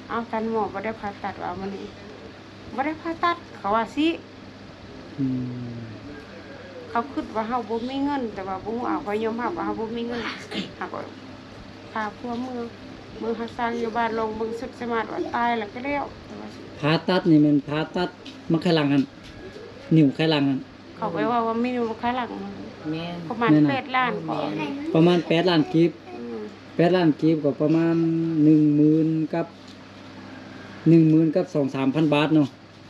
ເອົາ ທ່ານໝໍບໍ່ໄດ້ຜ່າຕັດວ່າມື້ນີ້ ບໍ່ໄດ້ຜ່າຕັດ ເຂົາວ່າຊີ້. ອືມ ເຂົາຄິດວ່າເຮົາບໍ່ມີເງິນ ແຕ່ວ່າບໍ່ຮູ້ ເອົາ ຂ້ອຍຍອມຮັບວ່າເຮົາບໍ່ມີເງິນ ເຮົາກໍພາຜົວເມືອ ເມືອຮັກສາຢູ່ບ້ານ ລອງເບິ່ງສຸດສາມາດວ່າຕາຍແລ້ວກໍແລ້ວ ແຕ່ວ່າ ຜ່າຕັດນີ້ແມ່ນຜ່າຕັດມັກໄຂ່ຫຼັງຫັ້ນ ນິ້ວໄຂ່ຫຼັງຫັ້ນ. ເຂົາໄປເວົ້າວ່າມີຢູ່ຄ່າຫຼັງ ແມ່ນ ປະມານແປດລ້ານກວ່າ ປະມານແປດລ້ານກີບ ອືມ ແປດລ້ານກີບກໍປະມານໜຶ່ງໝື່ນກັບ ໜຶ່ງໝື່ນກັບສອງສາມພັນບາດເນາະ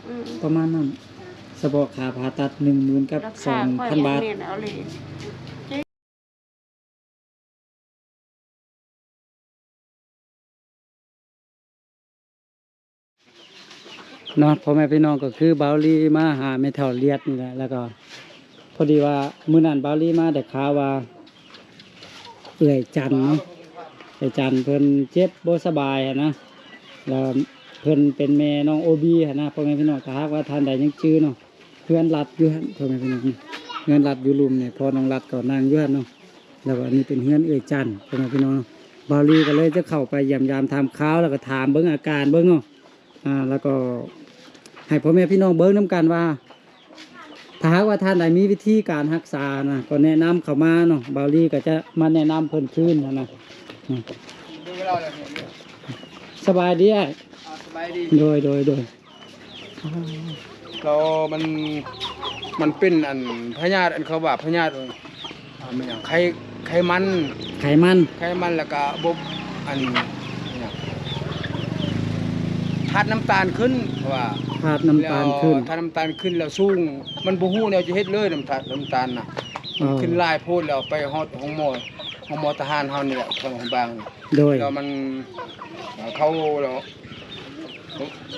ອືມ ປະມານນັ້ນ ສະເພາະຄ່າຜ່າຕັດໜຶ່ງໝື່ນກັບສອງພັນບາດ. ເນາະ ພໍ່ແມ່ພີ່ນ້ອງ ກໍຄືບ່າວລີມາຫາແມ່ເຖົ້າລຽດນີ້ແຫຼະ ແລ້ວກໍພໍດີວ່າມື້ນັ້ນບ່າວລີມາໄດ້ຂ່າວວ່າເອື້ອຍຈັນເນາະ ເອື້ອຍຈັນເພິ່ນເຈັບບໍ່ສະບາຍຫັ້ນນະ ແລ້ວເພິ່ນເປັນແມ່ນ້ອງໂອບີຫັ້ນນະ ພໍ່ແມ່ພີ່ນ້ອງ ຖ້າຫາກວ່າທ່ານໃດຍັງຈື່ເນາະ. ເຮືອນລັດຢູ່ຫັ້ນ ພໍ່ແມ່ພີ່ນ້ອງ ເຮືອນລັດຢູ່ລຸ່ມນີ້ ພໍ່ນ້ອງລັດກໍນັ່ງຢູ່ຫັ້ນເນາະ ແລ້ວກໍອັນນີ້ເປັນເຮືອນເອື້ອຍຈັນ ພໍ່ແມ່ພີ່ນ້ອງເນາະ. ບ່າວລີກໍເລີຍຈະເຂົ້າໄປຢ້ຽມຢາມຖາມຂ່າວ ແລ້ວກໍຖາມເບິ່ງອາການເບິ່ງເນາະ ອ່າ ແລ້ວກໍໃຫ້ພໍ່ແມ່ພີ່ນ້ອງເບິ່ງນຳກັນວ່າ ຖ້າຫາກວ່າທ່ານໃດມີວິທີການຮັກສານະ ກໍແນະນຳເຂົ້າມາເນາະ ບ່າວລີກໍຈະມາແນະນຳເພິ່ນຄືນຫັ້ນນະ. ສະບາຍດີອ້າຍ. ສະບາຍດີ. ໂດຍ ໂດຍ ໂດຍ. ແລ້ວມັນ ມັນເປັນອັນພະຍາດ ອັນເຂົາວ່າພະຍາດ ອາ ແມ່ນຫຍັງ ໄຂ ໄຂມັນ ໄຂມັນ ໄຂມັນ ແລ້ວກະບົບອັນຫຍັງ ທາດນ້ຳຕານຂຶ້ນ ເຂົາວ່າ ທາດນ້ຳຕານຂຶ້ນ ແລ້ວທາດນ້ຳຕານຂຶ້ນແລ້ວສູງ ມັນບໍ່ຮູ້ແນວຈະເຮັດເລີຍ ນ້ຳຕານ ນ້ຳຕານນະ ມັນຂຶ້ນຫຼາຍໂພດ ແລ້ວໄປຮອດໂຮງໝໍ ໂຮງໝໍທະຫານເຮົານີ້ແຫຼະ ທາງບ້ານ. ໂດຍ ແລ້ວມັນ ເຂົາ ແລ້ວ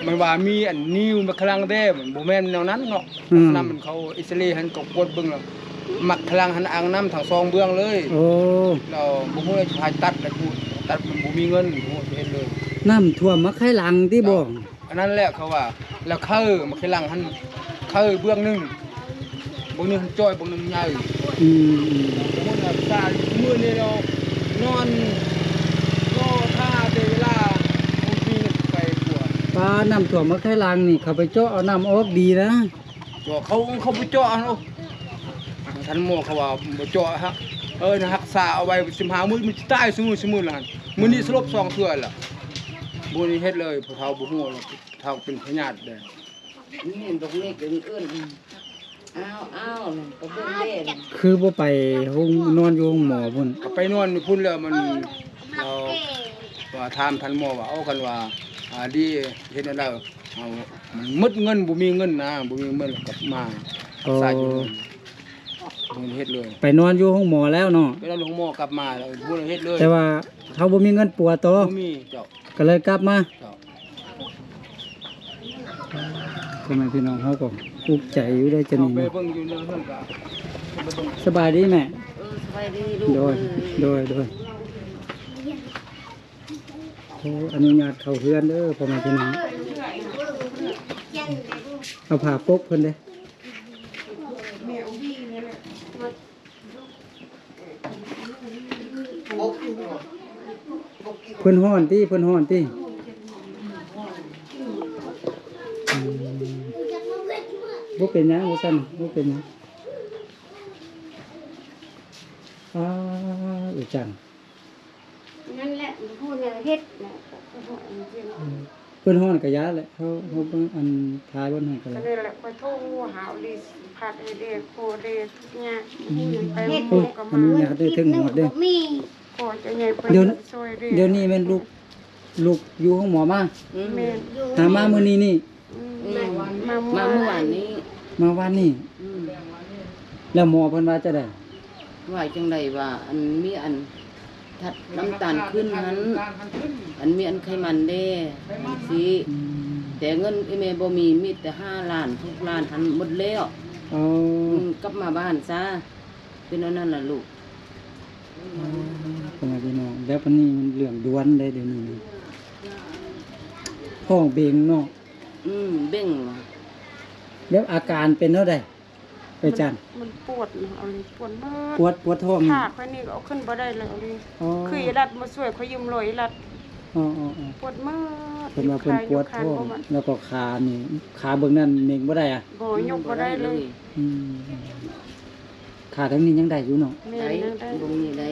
ມັນວ່າມີອັນນິ້ວມັກຂະລັງແດ່ ມັນບໍ່ແມ່ນແນວນັ້ນເນາະ. ອືມ ສະນັ້ນມັນເຂົາເອັກສະເຣຫັ້ນ ກໍກວດເບິ່ງແລ້ວ ມັກຂະລັງຫັ້ນອາງນ້ຳທັງສອງເບື້ອງເລີຍ. ໂອ້ ແລ້ວບໍ່ຮູ້ວ່າຈະໃຜຕັດ ແລ້ວຜູ້ຕັດມັນບໍ່ມີເງິນ ບໍ່ຮູ້ຈະເຮັດເລີຍ. ນ້ຳຖ້ວມມັກໄຂ່ຫຼັງຕິບໍ່? ອັນນັ້ນແຫຼະເຂົາວ່າ ແລ້ວໄຂ່ມັກໄຂ່ຫຼັງຫັ້ນ ໄຂ່ເບື້ອງໜຶ່ງ ເບື້ອງໜຶ່ງຫັ້ນຈ່ອຍ ເບື້ອງໜຶ່ງໃຫຍ່. ອືມ ມື້ນີ້ເນາະ ນອນລໍຖ້າແຕ່ເວລາ ບໍ່ມີເງິນໄປກວດ. ປາ ນ້ຳຖ້ວມມັກໄຂ່ຫຼັງນີ້ ເຂົາໄປເຈາະເອົານ້ຳອອກດີນະ. ເຈາະ ເຂົາ ເຂົາບໍ່ເຈາະຫັ້ນ. ໂອ້ ທ່ານໝໍເຂົາວ່າບໍ່ເຈາະ ເອີ້ນຮັກສາເອົາໄວ້ສິບຫ້າມື້ ມັນຊິຕາຍຊຸມື້ ຊຸມື້ລະຫັ້ນ. ມື້ນີ້ສະຫຼົບສອງເທື່ອລະ ບໍ່ໄດ້ເຮັດເລີຍ ຜູ້ເຖົ້າບໍ່ຮູ້ ຜູ້ເຖົ້າເປັນພະຍາດເດ້. ແມ່ນດອກເລັກເອີ້ນ ອ້າວໆ ກໍເບິ່ງແດ່. ຄືບໍ່ໄປໂຮງ ນອນຢູ່ໂຮງໝໍພຸ້ນ? ກໍໄປນອນຢູ່ພຸ້ນແລ້ວ ມັນ ເຮົາວ່າຖາມທ່ານໝໍວ່າ ເອົາ ຄັນວ່າ ອາ ດີເຮັດແນວໃດ? ເຮົາ ມັນໝົດເງິນ ບໍ່ມີເງິນນະ ບໍ່ມີເງິນ ກັບມາ ອໍ ຮັກສາຢູ່ ບໍ່ໄດ້ເຮັດເລີຍ. ໄປນອນຢູ່ໂຮງໝໍແລ້ວເນາະ? ໄປນອນໂຮງໝໍ ກັບມາແລ້ວບໍ່ໄດ້ເຮັດເລີຍ. ແຕ່ວ່າເຮົາບໍ່ມີເງິນປົວຕໍ່? ບໍ່ມີ ເຈົ້າ. ກໍເລີຍກັບມາ. ເຈົ້າ. ພໍ່ແມ່ພີ່ນ້ອງເຮົາກໍອຸກໃຈຢູ່ເດ້ ຈະໜີ. ເຂົ້າໄປເບິ່ງຢູ່ໃນເຮືອນກະ ສະບາຍດີແມ່? ເອີ ສະບາຍດີລູກ. ໂດຍ ເອີຍ ໂດຍ ໂດຍ. ໂອ້ ອະນຸຍາດເຂົ້າເຮືອນເດີ ພໍ່ແມ່ພີ່ນ້ອງ. ເອົາຜ້າປົກເພິ່ນເດ້. ເພິ່ນຮ້ອນຕິ ເພິ່ນຮ້ອນຕິ? ອືມ ບໍ່ເປັນຫຍັງວ່າຊັ້ນ ບໍ່ເປັນຫຍັງ. ອ້າ ເອື້ອຍຈັນ ນັ້ນແຫຼະ ຜູ້ນັ້ນເຮັດນະ. ເພິ່ນຮ້ອນກະຢ່າແຫຼະ ເຮົາ ເຮົາເບິ່ງອັນຖ່າຍເບິ່ງຫັ້ນກະແລ້ວ. ກໍນີ້ແຫຼະ ຂ້ອຍໂທຫາລິສ ພັດເອເດໂຄເດຍາກ ອືມ ໄປເຮັດ ໂອ້ຍ ກໍມາ ອະນຸຍາດເດີ ເທິງຮອດເດີ ກໍຈະໃຫຍ່ໄປ ດຽວ ຊ່ວຍເດ. ດຽວນີ້ແມ່ນລູກ ລູກຢູ່ໂຮງໝໍມາ? ອືມ ແມ່ນ ຫາມາມື້ນີ້ນີ້. ອືມ ອືມ ມາ ມາມື້ວານນີ້ ມາວານນີ້. ອືມ ແລ້ວໝໍເພິ່ນວ່າຈັ່ງໃດ? ວ່າຈັ່ງໃດວ່າ ອັນມີອັນ ທາດນ້ຳຕານຂຶ້ນຫັ້ນ ອັນມີອັນໄຂມັນແດ່ຊີ້. ອືມ ແຕ່ເງິນອີ່ແມ່ບໍ່ມີ ມີແຕ່ຫ້າລ້ານ ຫົກລ້ານຫັ້ນໝົດແລ້ວ. ອໍ ອືມ ກັບມາບ້ານຊະ ເປັນອັນນັ້ນລະລູກ. ອໍ ພໍ່ແມ່ພີ່ນ້ອງ ແລ້ວບັດນີ້ມັນເລື່ອງດ່ວນເດ້ ດຽວນີ້ນະ ທ້ອງເບັງເນາະ. ອືມ ເບັງ. ແລ້ວອາການເປັນແນວໃດ? ເອື້ອຍຈັນ ມັນປວດນະ ເອົານີ້ປວດໝົດ ປວດ ປວດທ້ອງ. ຂາຂ້ອຍນີ້ກໍເອົາຂຶ້ນບໍ່ໄດ້ເລີຍ ເອົານີ້. ອໍ ຄືອີລັດມາຊ່ວຍຂ້ອຍຢືມຮ້ອຍອີລັດ. ອໍໆໆ ປວດໝົດ. ເພິ່ນວ່າເພິ່ນປວດທ້ອງ ແລ້ວກໍຂານີ້ ຂາເບື້ອງນັ້ນເໜັງບໍ່ໄດ້ອະ? ບໍ່ ຍົກບໍ່ໄດ້ເລີຍ. ອືມ ຂາທາງນີ້ຍັງໄດ້ຢູ່ເນາະ? ແມ່ນ ໄດ້ ຍັງໄດ້ ເບິ່ງນີ້ໄດ້.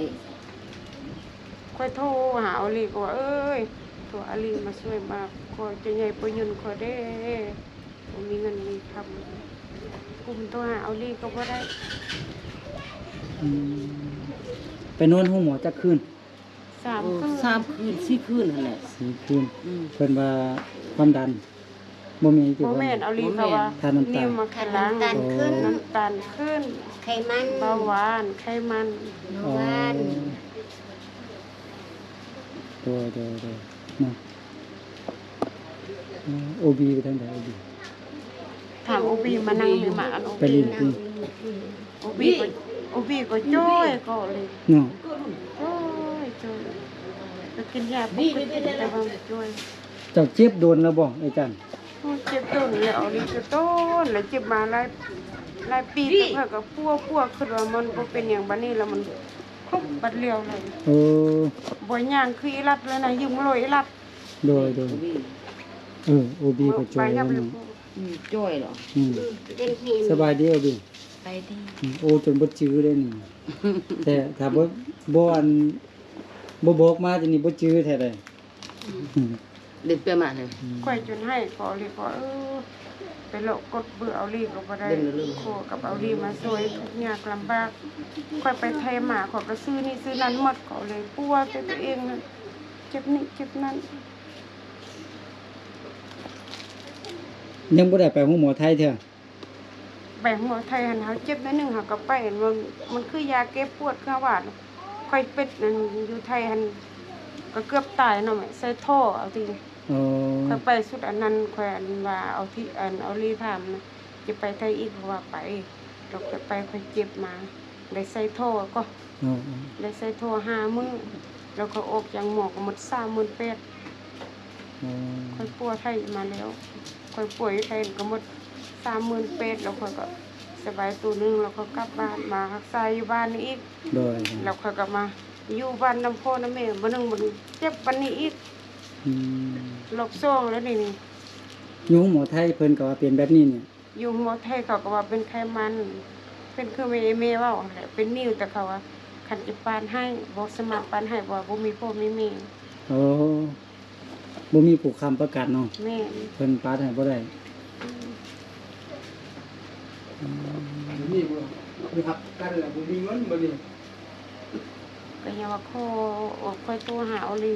ຂ້ອຍໂທຫາອາລີກໍວ່າ ເອີຍ ໂທອາລີມາຊ່ວຍ ມາ ຂ້ອຍຈະໃຫຍ່ປະຍຸນຂ້ອຍເດ້ ບໍ່ມີເງິນມີຄຳ ກຸມໂທຫາອາລີກໍບໍ່ໄດ້. ອືມ ໄປນອນໂຮງໝໍຈັກຄືນ? ສາມ ເອີ ຄືນ ສາມຄືນ ສີ່ຄືນຫັ້ນແຫຼະ ສີ່ຄືນ. ອືມ ເພິ່ນວ່າຄວາມດັນ ບໍ່ແມ່ນຕິ? ບໍ່ແມ່ນ ອາລີ ບໍ່ແມ່ນ ເຂົາວ່າ ທາດນ້ຳຕານ ນິ້ວມາໄຂຫຼັງ ນ້ຳຕານຂຶ້ນ ໂອ້ ນ້ຳຕານຂຶ້ນ ໄຂມັນ ເບົາຫວານ ໄຂມັນ ເບົາຫວານ. ອໍ ໂດຍ ໂດຍ ໂດຍ ເນາະ. ເອີ ໂອບີໄປທາງໃດ ໂອບີ? ຖາມໂອບີມານັ່ງຢູ່ມາ ອັນໂອບີ ໄປຫຼິ້ນຕິ? ໂອບີກໍ ໂອບີກໍຈ້ອຍກໍເລີຍເນາະ ຈ້ອຍ ຈ້ອຍ ກໍກິນຢາປົກກະຕິ ແຕ່ວ່າມັນຈ້ອຍ. ເຈົ້າເຈັບດົນແລ້ວບໍ່ ເອື້ອຍຈັນ? ໂອ້ ເຈັບດົນແລ້ວ ເລີຍ ເຈັບດົນແລ້ວ ເຈັບມາຫຼາຍ ຫຼາຍປີ ແຕ່ຂ້ອຍກໍປົວໆ ຄິດວ່າມັນບໍ່ເປັນຫຍັງ ບາດນີ້ແລ້ວມັນ ປຸບ ບາດລຽວເລີຍ. ເອີ ບໍ່ຍ່າງຄືອີລັດເລີຍນະ ຢືມໂລອີລັດ. ໂດຍ ໂດຍ ໂອບີ ເອີ ໂອບີກໍຈ່ອຍແລ້ວເນາະ. ອືມ ຈ່ອຍເນາະ. ອືມ ເປັນຫີນ. ສະບາຍດີ ໂອບີ. ສະບາຍດີ. ອືມ ໂອ້ ຈົນບໍ່ຈື່ເດ້ນີ້ ແຕ່ຖ້າບໍ່ ບໍ່ ອັນ ບໍ່ບອກມາຈັ່ງນີ້ ບໍ່ຈື່ແທ້ໃດ. ອືມ ເດັດແປມາເລີຍ. ອືມ ຂ້ອຍຈົນໄຫ້ ຂໍເລີຍ ຂໍ ເອີ ໄປເລາະກົດເບື່ອເອົາລີກໍບໍ່ໄດ້ ຂໍກັບເອົາລີມາຊ່ວຍ ທຸກຍາກລຳບາກ. ຂ້ອຍໄປໄທມາ ຂ້ອຍກໍຊື້ນີ້ຊື້ນັ້ນໝົດ ກໍເລີຍປົວແຕ່ຕົວເອງນັ້ນ ເຈັບນີ້ເຈັບນັ້ນ. ຍັງບໍ່ໄດ້ໄປໂຮງໝໍໄທເທື່ອ? ໄປໂຮງໝໍໄທຫັ້ນ ເຮົາເຈັບໜ້ອຍໜຶ່ງ ເຮົາກໍໄປ ມັນ ມັນຄືຢາແກ້ປວດ ຄືວ່າ ຂ້ອຍເປັນ ອັນ ຢູ່ໄທຫັ້ນ ກໍເກືອບຕາຍເນາະ ແມ່ ໃສ່ທໍ່ເອົາຕິ. ອໍ ຂ້ອຍໄປສຸດອັນນັ້ນ ຂ້ອຍ ອັນ ວ່າເອົາທີ່ ອັນ ເອົາລີຖາມນະ ຈະໄປໄທອີກ ເພາະວ່າໄປ ລອກໄປ ຂ້ອຍເຈັບມາ ໄດ້ໃສ່ທໍ່ກໍ ອໍ ໄດ້ໃສ່ທໍ່ຫ້າມື້ ແລ້ວຂ້ອຍອອກຈາກໝໍກໍໝົດສາມໝື່ນແປດ. ອໍ ຂ້ອຍປົວໄທມາແລ້ວ ຂ້ອຍປົວຢູ່ໄທກໍໝົດສາມໝື່ນແປດ ແລ້ວຂ້ອຍກໍສະບາຍໂຕໜຶ່ງ ແລ້ວຂ້ອຍກັບບ້ານມາຮັກສາຢູ່ບ້ານນີ້ອີກ. ໂດຍ ແລ້ວຂ້ອຍກໍມາຢູ່ບ້ານນຳພໍ່ນຳແມ່ ບາດໜຶ່ງມັນເຈັບປານນີ້ອີກ. ອືມ ລອບສອງແລ້ວນີ້. ຢູ່ໂຮງໝໍໄທເພິ່ນກໍວ່າເປັນແບບນີ້ນີ້? ຢູ່ໂຮງໝໍໄທເຂົາກໍວ່າເປັນໄຂມັນ ເປັນຄືແມ່ ແມ່ເວົ້າຫັ້ນແຫຼະ ເປັນນິ້ວ ແຕ່ເຂົາວ່າຄັນຈະປານໃຫ້ ບໍ່ສາມາດປານໃຫ້ ເພາະວ່າບໍ່ມີພໍ່ມີແມ່. ໂອ້ ບໍ່ມີຜູ້ຄ້ຳປະກັນເນາະ. ແມ່ນ ເພິ່ນປານໃຫ້ບໍ່ໄດ້. ອືມ ອືມ ມີບໍ່ ມີຮັບກັນແລ້ວບໍ່ມີເງິນບາດນີ້. ກໍຍັງວ່າຂໍ ຂ້ອຍໂທຫາເອົາລີ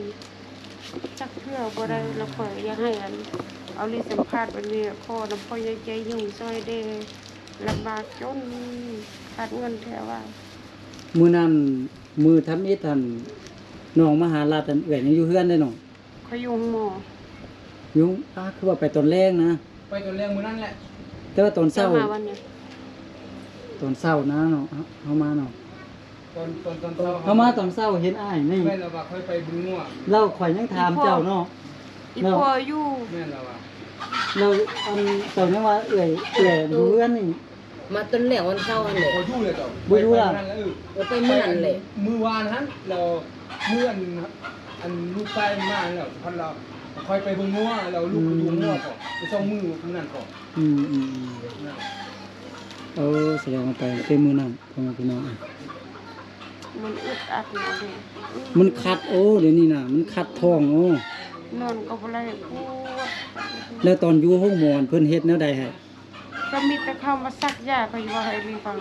ຈັກເທື່ອບໍ່ໄດ້. ອືມ ແລ້ວຂ້ອຍຢາກໃຫ້ ອັນ ເອົາລີສຳພາດແບບນີ້ ຂໍນຳພໍ່ໃຫຍ່ໃຈຫຍຸ້ງຊ່ອຍແດ່ ລຳບາກຈົນຂາດເງິນແທ້ວ່າ. ມື້ນັ້ນ ມື້ທຳອິດຫັ້ນ ນ້ອງມາຫາລັດຫັ້ນ ເອື້ອຍຍັງຢູ່ເຮືອນເດ້ນ້ອງ? ຂ້ອຍຢູ່ໂຮງໝໍ. ຢູ່ ອາ ຄືວ່າໄປຕອນແລງນະ? ໄປຕອນແລງມື້ນັ້ນແຫຼະ ແຕ່ວ່າຕອນເຊົ້າ ເຈົ້າມາວັນຫຍັງ? ຕອນເຊົ້ານະເນາະ ເຮົາ ເຮົາມາເນາະ ຕອນ ຕອນ ຕອນເຊົ້າ ເຮົາມາຕອນເຊົ້າເຫັນອ້າຍນີ້. ແມ່ນລະວ່າຂ້ອຍໄປເບິ່ງງົວ ແລ້ວຂ້ອຍຍັງຖາມເຈົ້າເນາະ ອີ່ພໍ່ ແລ້ວ ຢູ່ ແມ່ນລະວ່າ ແລ້ວ ອັນ ເຈົ້າຍັງວ່າເອື້ອຍ ເອື້ອຍຢູ່ເຮືອນນີ້. ມາຕອນແລງວັນເສົາຫັ້ນແຫຼະ. ບໍ່ຢູ່ແລ້ວເຈົ້າ ບໍ່ຢູ່ລະ ໄປມື້ນັ້ນແຫຼະ. ເອີ ເອີ ໄປມື້ນັ້ນແຫຼະ ມື້ວານຫັ້ນ ແລ້ວມື້ອັນ ອັນລູກຊາຍມາແລ້ວ ພັນລາວ ຂ້ອຍໄປເບິ່ງງົວ ແລ້ວລູກໄປດູງົວກໍ ອືມ ໄປສອງມື້ມື້ນັ້ນກໍ. ອືມ ອືມ ອືມ ນັ້ນ ເອີ ສະແດງວ່າໄປແຕ່ມື້ນັ້ນ ພໍ່ແມ່ພີ່ນ້ອງ. ມັນອຶດອັດນະເດ ມັນຂັດ. ໂອ້ ດຽວນີ້ນະ ມັນຂັດທ້ອງ. ໂອ້ ນອນກໍບໍ່ໄດ້ ປວດ. ແລ້ວຕອນຢູ່ໂຮງໝໍເພິ່ນເຮັດແນວໃດໃຫ້? ກໍມີແຕ່ເຂົາມາສັກຢາ ເຂົາຊິເວົ້າໃຫ້ລີຟັງ.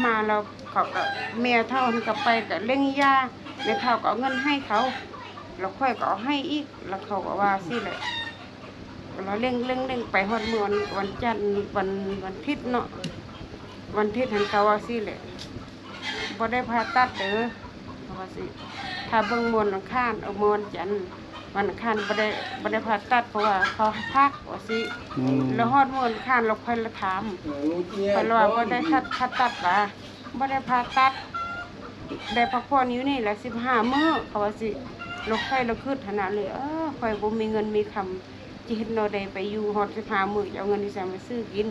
ມາແລ້ວເຂົາກໍ ແມ່ເຖົ້າຫັ້ນກໍໄປກໍເລັ່ງຢາ ແມ່ເຖົ້າກໍເອົາເງິນໃຫ້ເຂົາ ແລ້ວຂ້ອຍກໍເອົາໃຫ້ອີກ ແລ້ວເຂົາກໍວ່າຊີ້ແຫຼະ. ແລ້ວເລັ່ງ ເລັ່ງ ເລັ່ງ ໄປຮອດມື້ວັນ ວັນຈັນ ວັນ ວັນທິດເນາະ ວັນທິດຫັ້ນເຂົາວ່າຊີ້ແຫຼະ. ບໍ່ໄດ້ຜ່າຕັດເດີ ເຂົາວ່າຊີ້ ຖ້າເບິ່ງມື້ອັງຄານ ເອີ ມື້ວັນຈັນ ວັນອັງຄານບໍ່ໄດ້ ບໍ່ໄດ້ຜ່າຕັດ ເພາະວ່າເຂົາພັກວ່າຊີ້. ອືມ ແລ້ວຮອດມື້ອັງຄານ ແລ້ວຂ້ອຍລະຖາມ ຂ້ອຍລະວ່າບໍ່ໄດ້ຜ່າ ຜ່າຕັດຫວາ? ບໍ່ໄດ້ຜ່າຕັດ ໄດ້ພັກຜ່ອນຢູ່ນີ້ລະສິບຫ້າມື້ ເຂົາວ່າຊີ້. ແລ້ວຂ້ອຍລະຄຶດຫັ້ນນະເລີຍ ເອີ ຂ້ອຍບໍ່ມີເງິນມີຄຳ ຈະເຮັດແນວໃດໄປຢູ່ຮອດສິບຫ້າມື້ ຈະເອົາເງິນຢູ່ໃສມາຊື້ກິນ?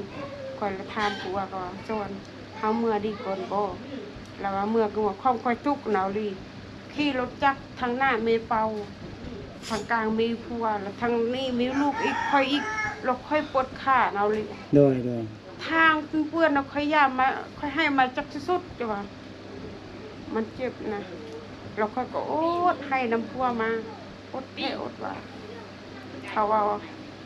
ຂ້ອຍລະຖາມຜົວເຂົາວ່າ ສອນ ເຮົາເມືອດີກ່ອນບໍ່? ລາວວ່າ ເມືອກໍເມືອ ຄວາມຂ້ອຍທຸກນາວລີ ຂີ່ລົດຈັກທາງໜ້າແມ່ເປົ່າ ທາງກາງມີຜົວ ແລ້ວທາງນີ້ມີລູກອີກ ຂ້ອຍອີກ ແລ້ວຂ້ອຍປວດຂາເນາະ ເລີຍ ໂດຍ ໂດຍ ທາງຄືເພື່ອນເນາະ ຂ້ອຍຢາມາ ຂ້ອຍໃຫ້ມາຈັກສຸດໆ ແຕ່ວ່າມັນເຈັບນະ ແລ້ວຂ້ອຍກໍອົດໄຫ້ນຳຜົວມາ ອົດແທ້ອົດວ່າ ເຂົາເວົ້າ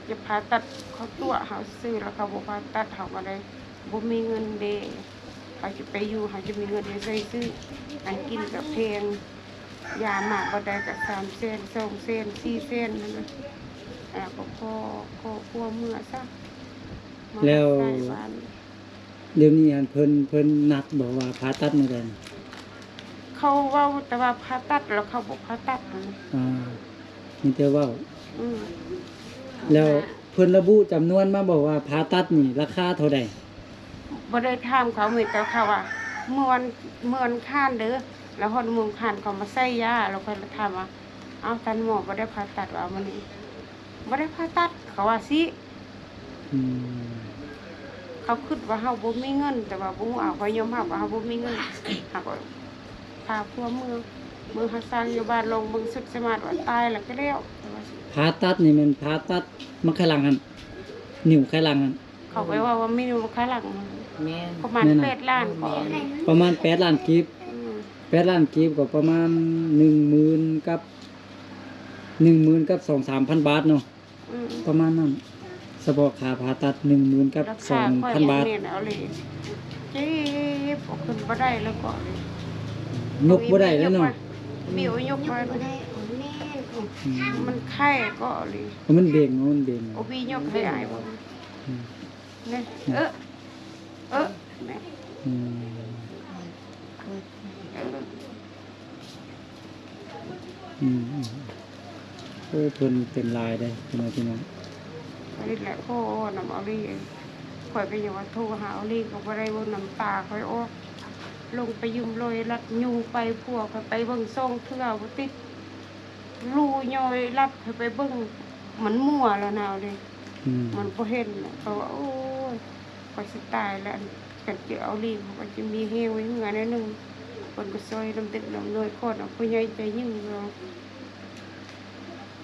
ຈະຜ່າຕັດ ເຂົາຕົວະເຮົາຊື່ ແລ້ວເຂົາບໍ່ຜ່າຕັດ ເຮົາກໍໄດ້ບໍ່ມີເງິນເດ້ ເຮົາຈະໄປຢູ່ ເຮົາຈະມີເງິນໄດ້ໃຊ້ຊື້ ອັນກິນກໍແພງ ຢາມາບໍ່ໄດ້ກໍສາມແສນ ສອງແສນ ສີ່ແສນ ຫັ້ນນະ ແລ້ວກໍຂໍ ຂໍຜົວເມືອຊະ ມາ ແລ້ວ ໃສ່ບ້ານ ດຽວນີ້ຫັ້ນເພິ່ນ ເພິ່ນນັດບໍ່ວ່າຜ່າຕັດມື້ໃດ? ເຂົາເວົ້າແຕ່ວ່າຜ່າຕັດ ແລ້ວເຂົາບໍ່ຜ່າຕັດ ອ່າ ມີແຕ່ເວົ້າ ອືມ ແລ້ວເພິ່ນລະບຸຈຳນວນມາບໍ່ວ່າຜ່າຕັດນີ້ລາຄາເທົ່າໃດ? ບໍ່ໄດ້ຖາມເຂົາ ມີແຕ່ເຂົາວ່າ ເມື່ອວັນ ເມື່ອວັນອັງຄານເດີ ແລ້ວຮອດມື້ອັງຄານເຂົາມາໃສ່ຢາ ແລ້ວຂ້ອຍລະຖາມວ່າ ເອົ້າ ທ່ານໝໍ ບໍ່ໄດ້ຜ່າຕັດຫວາມື້ນີ້? ບໍ່ໄດ້ຜ່າຕັດ ເຂົາວ່າຊີ້ ອືມ ເຂົາຄິດວ່າເຮົາບໍ່ມີເງິນ ແຕ່ວ່າບໍ່ຮູ້ ເຮົາກໍຍອມຮັບວ່າເຮົາບໍ່ມີເງິນ ເຮົາກໍພາຜົວເມືອ ເມືອຫາສ້າງຢູ່ບ້ານ ລອງເບິ່ງສຸດສາມາດວ່າຕາຍແລ້ວກໍແລ້ວ ແຕ່ວ່າ ຜ່າຕັດນີ້ແມ່ນຜ່າຕັດມັນໄຂຫຼັງຫັ້ນ ນິ້ວໄຂຫຼັງຫັ້ນ ເຂົາໄປເວົ້າວ່າມີໜູຄາຫຼັງ ແມ່ນ ປະມານ ແມ່ນນະ ແປດລ້ານກວ່າ ປະມານແປດລ້ານກີບ ອືມ ແປດລ້ານກີບກໍປະມານໜຶ່ງໝື່ນກັບ ໜຶ່ງໝື່ນກັບສອງສາມພັນບາດເນາະ ອືມ ປະມານນັ້ນ ສະເພາະຄ່າຜ່າຕັດໜຶ່ງໝື່ນກັບສອງພັນບາດ ແມ່ນເອົາເລີຍ ເຈັບ ເອົາຂຶ້ນບໍ່ໄດ້ແລ້ວກໍເລີຍ ຍົກບໍ່ໄດ້ແລ້ວເນາະ ບີວຍົກບໍ່ໄດ້ ອືມ ມັນໄຂ້ກໍເລີຍ ມັນເບັງ ມັນເບັງ ໂອບີຍົກໃຫ້ອ້າຍບໍ່ ອືມ ນີ້ ເອີ ເອີ ແມ່ ອືມ ເອີ ອືມ ອືມ ໂອ້ ເພິ່ນເປັນຫຼາຍເດ້ ພີ່ນ້ອງ ພີ່ນ້ອງ ອັນນີ້ແຫຼະ ໂອ້ ນຳອາລີ ຂ້ອຍກໍຍັງວ່າໂທຫາອາລີກໍບໍ່ໄດ້ ເບິ່ງນ້ຳຕາຂ້ອຍອອກ ລົງໄປຢືມລອຍລັດຍຸງໄປ ຜົວຂ້ອຍໄປເບິ່ງສອງເທື່ອບໍ່ຕິດ ຮູຍ່ອຍລັດຂ້ອຍໄປເບິ່ງ ມັນມົວແລ້ວນາວເດ ອືມ ມັນບໍ່ເຫັນແລ້ວ ເຂົາວ່າ ໂອ້ຍ ຂ້ອຍຊິຕາຍແລ້ວ ຄັນເຈີເອົາລີ້ ເຂົາກໍຈະມີແຮງໄວ້ເຮືອແນວໜຶ່ງ ເພິ່ນກໍຊ່ອຍນຳເດັກນຳນ້ອຍ ຂອນເອົາຜູ້ໃຫຍ່ໃຈຍິ່ງເນາະ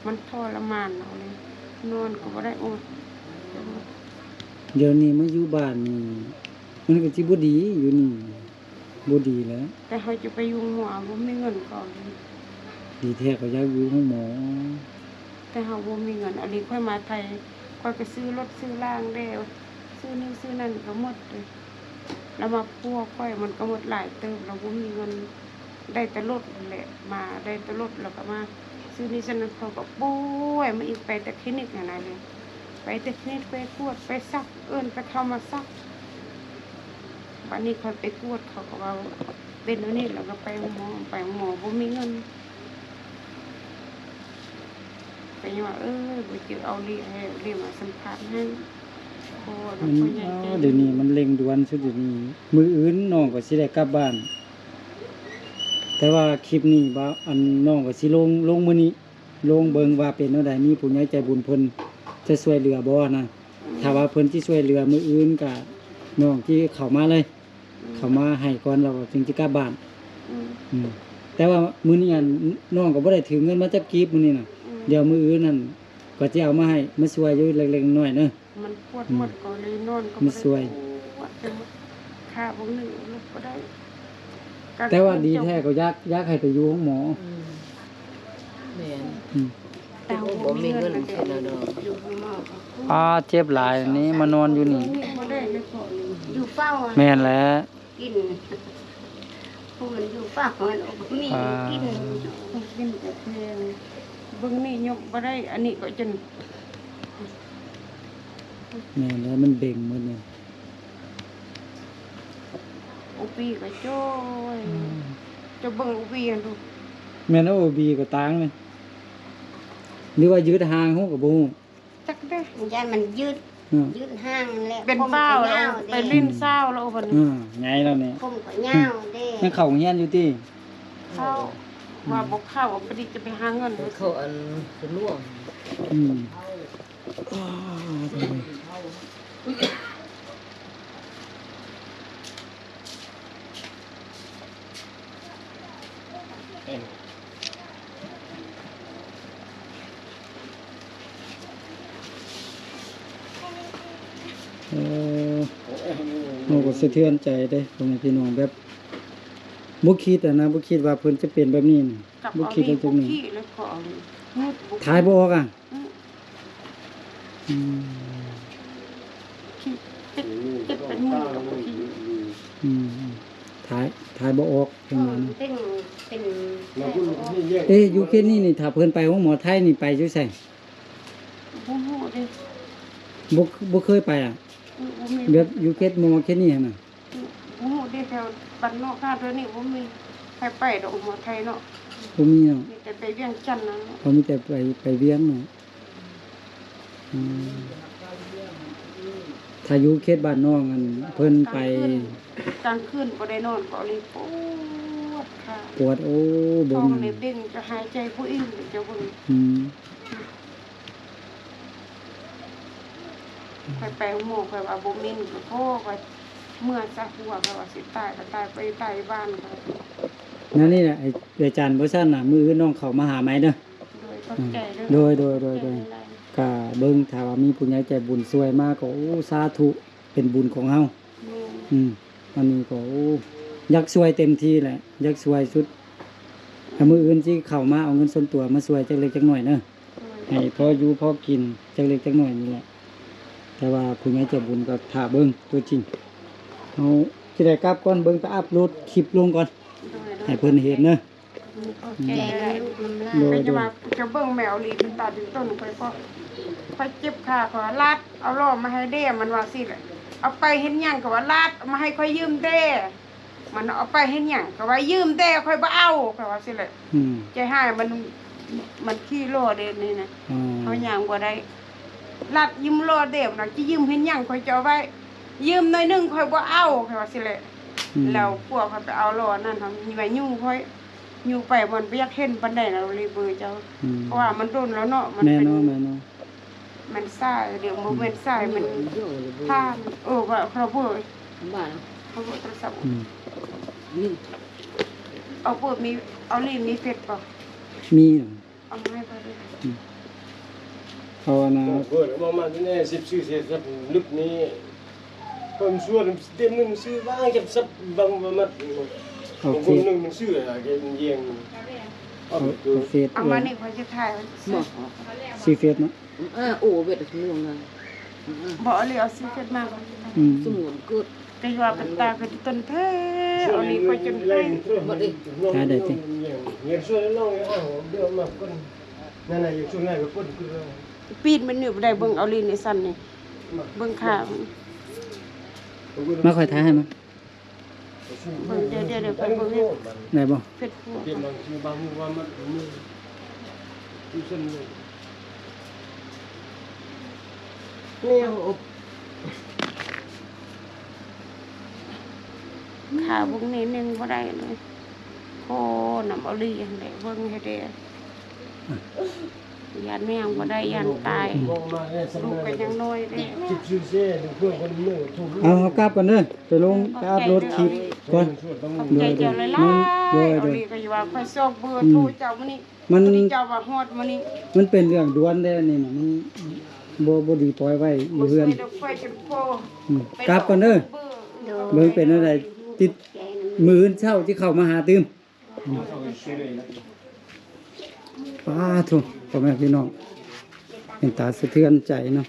ມັນທໍລະມານເອົາເລີຍ ນອນກໍບໍ່ໄດ້ ໂອ້ຍ ດຽວນີ້ມາຢູ່ບ້ານນີ້ ມັນກໍຊິບໍ່ດີຢູ່ນີ້. ບໍ່ດີແຫຼະ ແຕ່ເຮົາຈະໄປຢູ່ໂຮງໝໍ ບໍ່ມີເງິນກໍ ດີແທ້ກໍຢາກຢູ່ໂຮງໝໍ ແຕ່ເຮົາບໍ່ມີເງິນ ອັນນີ້ຂ້ອຍມາໄທ ຂ້ອຍກໍຊື້ລົດຊື້ລາງແດ່ ຊື້ນີ້ຊື້ນັ້ນກໍໝົດເລີຍ ແລ້ວມາຜົວຂ້ອຍມັນກໍໝົດຫຼາຍເຕີບ ແລ້ວບໍ່ມີເງິນ ໄດ້ແຕ່ລົດຫັ້ນແຫຼະ ມາໄດ້ແຕ່ລົດ ແລ້ວກໍມາຊື້ນີ້ຊື້ນັ້ນ ຂ້ອຍກໍປ່ວຍ ມາອີກໄປແຕ່ຄລີນິກຫັ້ນນະເດ ໄປແຕ່ຄລີນິກ ໄປກວດ ໄປສັກ ເອີ້ນແຕ່ເຂົາມາສັກ ບາດນີ້ຂ້ອຍໄປກວດ ເຂົາກໍເວົ້າເປັນແນວນີ້ ແລ້ວກໍໄປໂຮງໝໍ ໄປໂຮງໝໍບໍ່ມີເງິນ ກໍຍັງວ່າ ເອີ ບໍ່ຈື່ເອົາລີ້ ໃຫ້ລີ້ມາສຳພາດໃຫ້ ໂອ້ ອືມ ນຳຜູ້ໃຫຍ່ໃຈ ດຽວນີ້ມັນເລັ່ງດ່ວນສຸດ ດຽວນີ້ ມື້ອື່ນນ້ອງກໍຊິໄດ້ກັບບ້ານ ແຕ່ວ່າຄລິບນີ້ວ່າ ອັນ ນ້ອງກໍຊິລົງ ລົງມື້ນີ້ ລອງເບິ່ງວ່າເປັນແນວໃດ ມີຜູ້ໃຫຍ່ໃຈບຸນເພິ່ນຈະຊ່ວຍເຫຼືອບໍ່ນະ ອືມ ຖ້າວ່າເພິ່ນຊິຊ່ວຍເຫຼືອມື້ອື່ນກະ ນ້ອງຊິເຂົ້າມາເລີຍ ອືມ ເຂົ້າມາໃຫ້ກ່ອນ ແລ້ວກໍຈຶ່ງຊິກັບບ້ານ ອືມ ອືມ ແຕ່ວ່າມື້ນີ້ ອັນ ນ້ອງກໍບໍ່ໄດ້ຖືເງິນມາຈັກກີບມື້ນີ້ນະ ອືມ ດຽວມື້ອື່ນນັ້ນກໍຊິເອົາມາໃຫ້ ມາຊ່ວຍຢູ່ເລັກໆນ້ອຍໆເດີ. ມັນປວດ ອືມ ໝົດກໍເລີຍນອນກໍບໍ່ໄດ້ ມັນຊ່ວຍ ປວດໄປໝົດ ຂາເບິ່ງໜຶ່ງລຸກບໍ່ໄດ້ ແຕ່ວ່າດີແທ້ກໍຢາກ ຢາກໃຫ້ໄປຢູ່ໂຮງໝໍ ອືມ ແມ່ນ ອືມ ແຕ່ບໍ່ມີເງິນ ເປັນແນວໃດ ຢູ່ໂຮງໝໍ ອາ ເຈັບຫຼາຍນີ້ ມານອນຢູ່ນີ້ ບໍ່ໄດ້ເລີຍ ຢູ່ເຝົ້າ ແມ່ນແຫຼະ ກິນ ຜູ້ມັນຢູ່ປ່າມັນອອກມີ ອ່າ ກິນ ກິນແຕ່ເພິ່ນ ເບິ່ງນີ້ຍົກບໍ່ໄດ້ ອັນນີ້ກໍຈົນ ແມ່ນແລ້ວ ມັນເບັງໝົດນີ້ ໂອບີກໍຈ້ອຍ ອືມ ເຈົ້າເບິ່ງໂອບີຫັ້ນດູ ແມ່ນແລ້ວ ໂອບີກໍຕ່າງນີ້ ຫຼືວ່າຍືດຫ່າງຮູ້ກໍບໍ່ຮູ້. ຈັກເດ້ ຢ້ານມັນຍືດ ອືມ ຍືດຫ່າງແຫຼະ ເປັນສາວແລ້ວ ໄປຫຼິ້ນສາວແລ້ວບັດນີ້ ອືມ ໃຫຍ່ແລ້ວນີ້ ຜົມກໍຍາວເດ້ ຍັງເຂົ້າໂຮງຮຽນຢູ່ຕິ ເຂົ້າ ອືມ ວ່າບໍ່ເຂົ້າ ພໍດີຈະໄປຫາເງິນ ເຂົ້າອັນສະຫຼວງ ອືມ. ເອີ ເຮົາກໍສະເທືອນໃຈເດ້ ພໍ່ແມ່ພີ່ນ້ອງ ແບບບໍ່ຄິດຫັ້ນນະ ບໍ່ຄິດວ່າເພິ່ນຈະເປັນແບບນີ້ນະ ບໍ່ຄິດວ່າຈະມີ ຖ່າຍບໍ່ອອກອະ. ອືມ ອືມ ຖ່າຍ ຖ່າຍບໍ່ອອກ ເອີ ເພິ່ນວ່ານະ ເປັນ ເປັນ ເອ ຢູ່ເຂດນີ້ນີ້ ຖ້າເພິ່ນໄປໂຮງໝໍໄທນີ້ ໄປຢູ່ໃສ? ບໍ່ຮູ້ເດ້ ບໍ່ ບໍ່ເຄີຍໄປອະ? ອືມ ບໍ່ມີ ແບບຢູ່ເຂດໝໍເຂດນີ້ຫັ້ນນະ? ອືມ ບໍ່ຮູ້ເດ້ ແຖວບ້ານນອກເຮົາແຖວນີ້ບໍ່ມີໃຜໄປດອກ ໝໍໄທເນາະ ບໍ່ມີເນາະ ມີແຕ່ໄປວຽງຈັນນັ້ນເນາະ ເຂົາມີແຕ່ໄປ ໄປວຽງເນາະ. ອືມ ຖ້າຢູ່ເຂດບ້ານນອກ ອັນ ເພິ່ນໄປ ກາງຄືນ ກາງຄືນບໍ່ໄດ້ນອນກໍເລີຍປວດຂາ ປວດ ໂອ້ ເບິ່ງ ທ້ອງນີ້ເບັ່ງ ຈະຫາຍໃຈບໍ່ອີ່ມ ເຈົ້າເບິ່ງ ອືມ ຂ້ອຍໄປໂຮງໝໍ ຂ້ອຍວ່າບໍ່ເໝັນ ໂອ້ ຂ້ອຍເມື່ອຊະຫົວ ຂ້ອຍວ່າຊິຕາຍກໍຕາຍ ໄປຕາຍຢູ່ບ້ານ ແນວນີ້ແຫຼະ ເອື້ອຍຈັນ ບໍ່ຊັ້ນນະ ມື້ອື່ນນ້ອງເຂົ້າມາຫາໃໝ່ເດີ. ໂດຍ ຂອບໃຈເດີ ໂດຍ ໂດຍ ໂດຍ ຂອບໃຈຫຼາຍໆ ກະເບິ່ງ ຖ້າວ່າມີຜູ້ໃຫຍ່ໃຈບຸນຊ່ວຍມາກໍ ໂອ້ ສາທຸ ເປັນບຸນຂອງເຮົາ ແມ່ນ ອືມ ອັນນີ້ກໍ ໂອ້ ຢາກຊ່ວຍເຕັມທີ່ແຫຼະ ຢາກຊ່ວຍສຸດ ຖ້າມື້ອື່ນຊິເຂົ້າມາເອົາເງິນສ່ວນຕົວມາຊ່ວຍຈັກເລັກຈັກໜ້ອຍເດີ ໂດຍ ໃຫ້ພໍຢູ່ພໍກິນຈັກເລັກຈັກໜ້ອຍນີ້ແຫຼະ ແຕ່ວ່າຜູ້ໃຫຍ່ໃຈບຸນກໍຖ້າເບິ່ງຕົວຈິງ ເຮົາຊິໄດ້ກັບກ່ອນ ເບິ່ງໄປອັບໂຫຼດຄລິບລົງກ່ອນ ໂດຍ ໂດຍ ໃຫ້ເພິ່ນເຫັນເດີ. ອືມ ຂອບໃຈຫຼາຍໆ ໂດຍ ແຕ່ຈະວ່າ ໂດຍ ຈະເບິ່ງແມ່ອອລລີເປັນຕາເປັນຕົນ ຂ້ອຍກໍ ຂ້ອຍເຈັບຂາ ຂ້ອຍວ່າ ລາດເອົາລໍ້ມາໃຫ້ແດ່ ມັນວ່າຊີ້ແຫຼະ ເອົາໄປເຮັດຫຍັງ ຂ້ອຍວ່າ ລາດເອົາມາໃຫ້ຂ້ອຍຢືມແດ່ ມັນເອົາໄປເຮັດຫຍັງ ຂ້ອຍວ່າ ຢືມແດ່ ຂ້ອຍບໍ່ເອົາ ຂ້ອຍວ່າຊີ້ແຫຼະ ອືມ ໃຈຮ້າຍ ມັນ ມັນຂີ່ລໍ້ເດ້ນີ້ນະ ອໍ ເຮົາຍ່າງບໍ່ໄດ້ ລາດຢືມລໍ້ແດ່ ມັນວ່າ ຈະຢືມເຮັດຫຍັງ ຂ້ອຍຈະເອົາໄວ້ ຢືມໜ້ອຍໜຶ່ງ ຂ້ອຍບໍ່ເອົາ ຂ້ອຍວ່າຊີ້ແຫຼະ ອືມ ແລ້ວພວກຂ້ອຍໄປເອົາລໍ້ນັ້ນ ເຮົາມີໄວ້ຢູ່ຂ້ອຍ ຢູ່ໄປມັນບໍ່ຢາກເຫັນປານໃດນະ ເລີຍເບີເຈົ້າ ອືມ ເພາະວ່າມັນດົນແລ້ວເນາະ ມັນ ແມ່ນເນາະ ແມ່ນເນາະ ມັນສາຍ ດຽວບໍ່ແມ່ນສາຍ ມັນ ອືມ ຜ່ານ ເອີ ວ່າເຂົາເບີ ບ້ານ ເຂົາເບີໂທລະສັບ ອືມ ເອົາເບີ ມີ ເອົາລີມີເຟສບໍ່? ມີ ເອົາມາໃຫ້ຂ້ອຍເດີ ອືມ ເອົາອັນນ່າ ເປີດມາ ມາແນ່ ສິບສີ່ ສິບສີ່ ລຶບນີ້ ເພິ່ນຊວນເຕັມໜຶ່ງຊື້ວ່າຈັກສັບບາງມັດ ໂອເຄ ບາງຄົນໜຶ່ງມັນຊື້ອະ ແກມັນແຍ່ງ ເອົາ ເອົາເຟສ ເອົາມານີ້ ເອີ ຂ້ອຍຊິຖ່າຍ ບໍ່ ຊື້ເຟສເນາະ ເອີ ໂອເວດສະໝວນນະ ບໍ່ ເອົາເລີຍ ເອົາຊື້ເຟສມາ ອືມ ສະໝວນເກີດ ແຕ່ວ່າເປັນຕາເປັນຕົນແທ້ ເອົານີ້ຂ້ອຍຈົນໄຫ້ ຖ່າຍໄດ້ຕິ ງຽນຊວນນ້ອງ ເອົາເດີມາກ່ອນ ນັ້ນນະ ຢູ່ຊ່ວງນັ້ນກໍປົນຄື ປີນມັນຢູ່ບໍ່ໄດ້ ເບິ່ງເອົາລີນໃນຊັ້ນນີ້ ເບິ່ງຂາມັນ ມາ ຂ້ອຍຖ່າຍໃຫ້ມາ ເບິ່ງ ດຽວ ດຽວ ດຽວ ໄປເບິ່ງໃຫ້ ໄດ້ບໍ່? ເຟສບຸກ ແນວ ຂາເບິ່ງນີ້ໜຶ່ງບໍ່ໄດ້ເລີຍ ໂອ້ ນຳເອົາລີຫັ້ນແຫຼະ ເບິ່ງໃຫ້ແດ່ ຢ້ານຍ່າງບໍ່ໄດ້ ຢ້ານຕາຍ ລູກກໍຍັງນ້ອຍເດ້ ເອົາ ເຮົາກັບກ່ອນເດີ ໄປລົງ ໄປອັບໂຫຼດຄລິບກ່ອນ ຂອບໃຈເຈົ້າຫຼາຍໆ ໂດຍ ໂດຍ ເອົາລີກໍຢູ່ວ່າຂ້ອຍຊອກເບີໂທເຈົ້າມື້ນີ້ ມັນ ເຈົ້າວ່າຮອດມື້ນີ້ ມັນເປັນເລື່ອງດ່ວນແດ່ນີ້ນະ ມັນບໍ່ ບໍ່ດີ ປ່ອຍໄວ້ຢູ່ເຮືອນ ອືມ ກັບກ່ອນເດີ ເບິ່ງເປັນແນວໃດ ຕິດ ມື້ອື່ນເຊົ້າຊິເຂົ້າມາຫາຕື່ມ ອືມ ປາໂທ້ ພໍ່ແມ່ພີ່ນ້ອງ ເປັນຕາສະເທືອນໃຈເນາະ.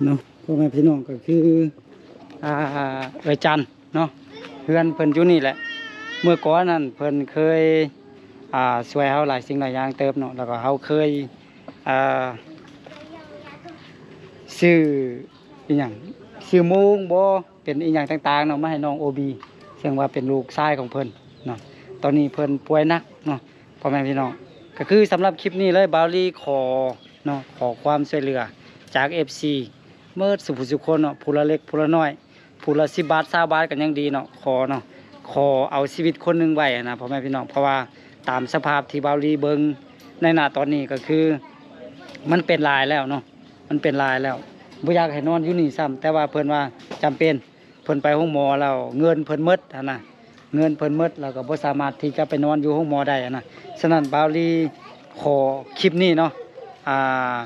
ເນາະ ພໍ່ແມ່ພີ່ນ້ອງ ກໍຄື ອ່າ ເອື້ອຍຈັນເນາະ ເຮືອນເພິ່ນຢູ່ນີ້ແຫຼະ ເມື່ອກ່ອນນັ້ນເພິ່ນເຄີຍ ອ່າ ຊ່ວຍເຮົາຫຼາຍສິ່ງຫຼາຍຢ່າງເຕີບເນາະ ແລ້ວກໍເຮົາເຄີຍ ອ່າ ຊື້ ອີຫຍັງ ຊື້ໂມງບໍ່ ເປັນອີຫຍັງຕ່າງໆເນາະ ມາໃຫ້ນ້ອງໂອບີ ເຊິ່ງວ່າເປັນລູກຊາຍຂອງເພິ່ນເນາະ ຕອນນີ້ເພິ່ນປ່ວຍໜັກເນາະ ພໍ່ແມ່ພີ່ນ້ອງ ກໍຄືສຳລັບຄລິບນີ້ເລີຍ ບ່າວລີຂໍເນາະ ຂໍຄວາມຊ່ວຍເຫຼືອຈາກເອັຟຊີໝົດສູ່ຜູ້ສູ່ຄົນເນາະ ຜູ້ລະເລັກຜູ້ລະນ້ອຍ ຜູ້ລະສິບບາດ ຊາວບາດກໍຍັງດີເນາະ ຂໍເນາະ ຂໍເອົາຊີວິດຄົນໜຶ່ງໄວ້ຫັ້ນນະ ພໍ່ແມ່ພີ່ນ້ອງ ເພາະວ່າຕາມສະພາບທີ່ບ່າວລີເບິ່ງໃນໜ້າຕອນນີ້ ກໍຄືມັນເປັນຫຼາຍແລ້ວເນາະ ມັນເປັນຫຼາຍແລ້ວ ບໍ່ຢາກໃຫ້ນອນຢູ່ນີ້ຊ້ຳ ແຕ່ວ່າເພິ່ນວ່າຈຳເປັນ ເພິ່ນໄປໂຮງໝໍແລ້ວເງິນເພິ່ນໝົດຫັ້ນນະ ເງິນເພິ່ນໝົດ ແລ້ວກໍບໍ່ສາມາດທີ່ຈະໄປນອນຢູ່ໂຮງໝໍໄດ້ຫັ້ນນະ. ສະນັ້ນບ່າວລີຂໍຄລິບນີ້ເນາະ ອ່າ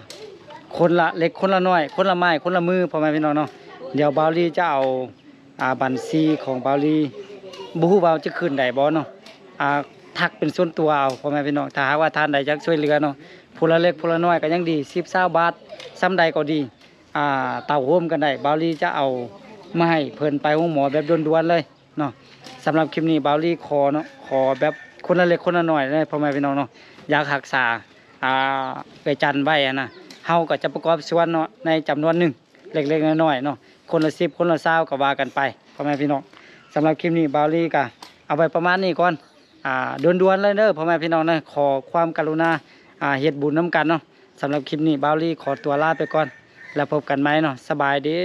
ຄົນລະເລັກຄົນລະນ້ອຍ ຄົນລະໄມ້ຄົນລະມື ພໍ່ແມ່ພີ່ນ້ອງເນາະ. ດຽວບ່າວລີຈະເອົາ ອ່າ ບັນຊີຂອງບ່າວລີ ບໍ່ຮູ້ວ່າຈະຂຶ້ນໄດ້ບໍ່ເນາະ ອ່າ ທັກເປັນສ່ວນຕົວເອົາ ພໍ່ແມ່ພີ່ນ້ອງ. ຖ້າຫາກວ່າທ່ານໃດຢາກຊ່ວຍເຫຼືອເນາະ ຜູ້ລະເລັກຜູ້ລະນ້ອຍກໍຍັງດີ ສິບ ຊາວບາດ ສ່ຳໃດກໍດີ ອ່າ ເຕົ້າໂຮມກັນໄດ້ ບ່າວລີຈະເອົາມາໃຫ້ເພິ່ນໄປໂຮງໝໍແບບດ່ວນໆເລີຍເນາະ. ສຳລັບຄລິບນີ້ບ່າວລີຂໍເນາະ ຂໍແບບຄົນລະເລັກຄົນລະນ້ອຍເລີຍ ພໍ່ແມ່ພີ່ນ້ອງເນາະ. ຢາກຮັກສາ ອ່າ ເອື້ອຍຈັນໄວ້ຫັ້ນນະ ເຮົາກໍຈະປະກອບສ່ວນເນາະ ໃນຈຳນວນໜຶ່ງ ເລັກໆນ້ອຍໆເນາະ ຄົນລະສິບ ຄົນລະຊາວ ກໍວ່າກັນໄປ ພໍ່ແມ່ພີ່ນ້ອງ. ສຳລັບຄລິບນີ້ບ່າວລີກໍເອົາໄວ້ປະມານນີ້ກ່ອນ ອ່າ ດ່ວນໆເລີຍເດີ ພໍ່ແມ່ພີ່ນ້ອງເດີ ຂໍຄວາມກະລຸນາ ອ່າ ເຮັດບຸນນຳກັນເນາະ. ສຳລັບຄລິບນີ້ບ່າວລີຂໍຕົວລາໄປກ່ອນ ແລ້ວພົບກັນໃໝ່ເນາະ ສະບາຍດີ.